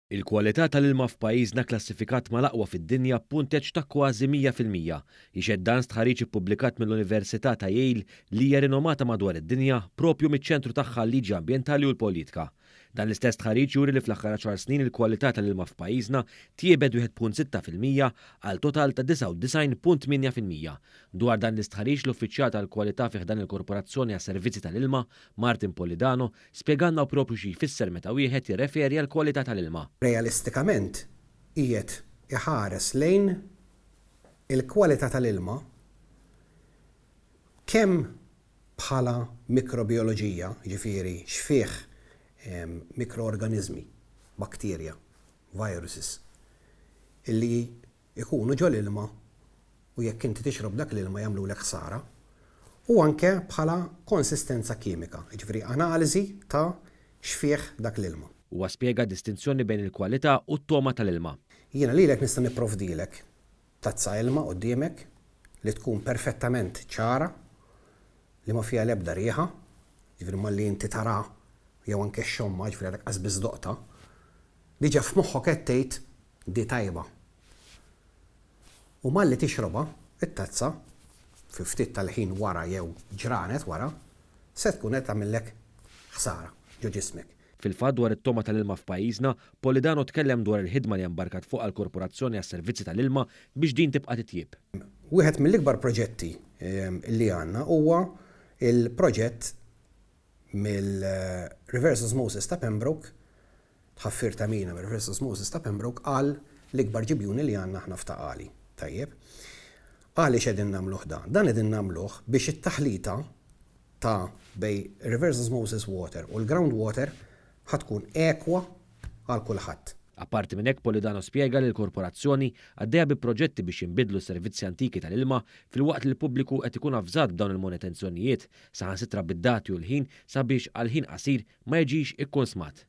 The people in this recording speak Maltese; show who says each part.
Speaker 1: Il-kwalità tal-ilma f'pajjiżna klassifikat mal-aqwa fid-dinja b'punteġġ ta' kważi 100%. Jixhed dan stħarriġ ippubblikat mill-Università ta' Yale li hija rinomata madwar id-dinja proprju miċ-ċentru tagħha għal-liġi ambjentali u l-politika. Dan l-istess stħarriġ juri li fl-aħħar għaxar snin il-kwalità tal-ilma f'pajjiżna tjiebet 1.6% għal total ta' 99.8%. Dwar dan l-istħarriġ l-uffiċjal tal-kwalità fi ħdan il-Korporazzjoni għas-Servizzi tal-Ilma, Martin Polidano, Spjegalna proprju xi jfisser meta wieħed jirreferi għall-kwalità tal-ilma.
Speaker 2: Realistikament qiegħed iħares lejn il-kwalità tal-ilma kemm bħala mikrobijoloġija, jiġifieri x'fih mikroorganiżmi, bakterja, viruses, illi ikunu ġol-ilma u jekk inti tixrob dak l-ilma jagħmlulek ħsara, u anke bħala konsistenza kimika, jiġifieri analiżi ta' x'fih dak l-ilma.
Speaker 1: Huwa spjega d-distinzjoni bejn il-kwalità u t-togħma tal-ilma.
Speaker 2: Jiena lilek nista' nipprovdilek tazza ilma quddiemek li tkun perfettament ċara, li ma fiha l-ebda riħa, jiġifieri malli inti taraha jew anke xxommha, jiġifieri għadek qas biss doqtha, diġà f'moħħok qed tgħid di tajba. U malli tixrobha, it-tazza, fi ftit tal-ħin wara jew ġranet wara, se tkun qed tagħmillek ħsara ġo ġismek.
Speaker 1: Fil-fatt dwar it-togħma tal-ilma f'pajjiżna, Polidano tkellem dwar il-ħidma li embarkat fuqha l-Korporazzjoni għas-Servizzi tal-Ilma biex din tibqa' titjieb.
Speaker 2: Wieħed mill-ikbar proġetti li għandna huwa l-proġett mill-reverse osmosis ta' Pembroke, tħaffir ta' mina mir-reverse osmosis ta' Pembroke għal l-ikbar ġibjuni li għandna aħna f'Ta' Qali. Tajjeb. Għaliex qegħdin nagħmluh dan? Dan qegħdin nagħmluh biex it-taħlita ta' bejn reverse osmosis water u l-ground water ħa tkun ekwa għal kulħadd.
Speaker 1: Apparti minn hekk Polidano spjega li l-Korporazzjoni għaddejja bi proġetti biex jinbidlu s-servizzi antiki tal-ilma filwaqt li l-pubbliku qed ikun avżat b'dawn il-monetenzjonijiet, saħansitra bid-dati u l-ħin sabiex għal ħin qasir ma jiġix ikkunsmat.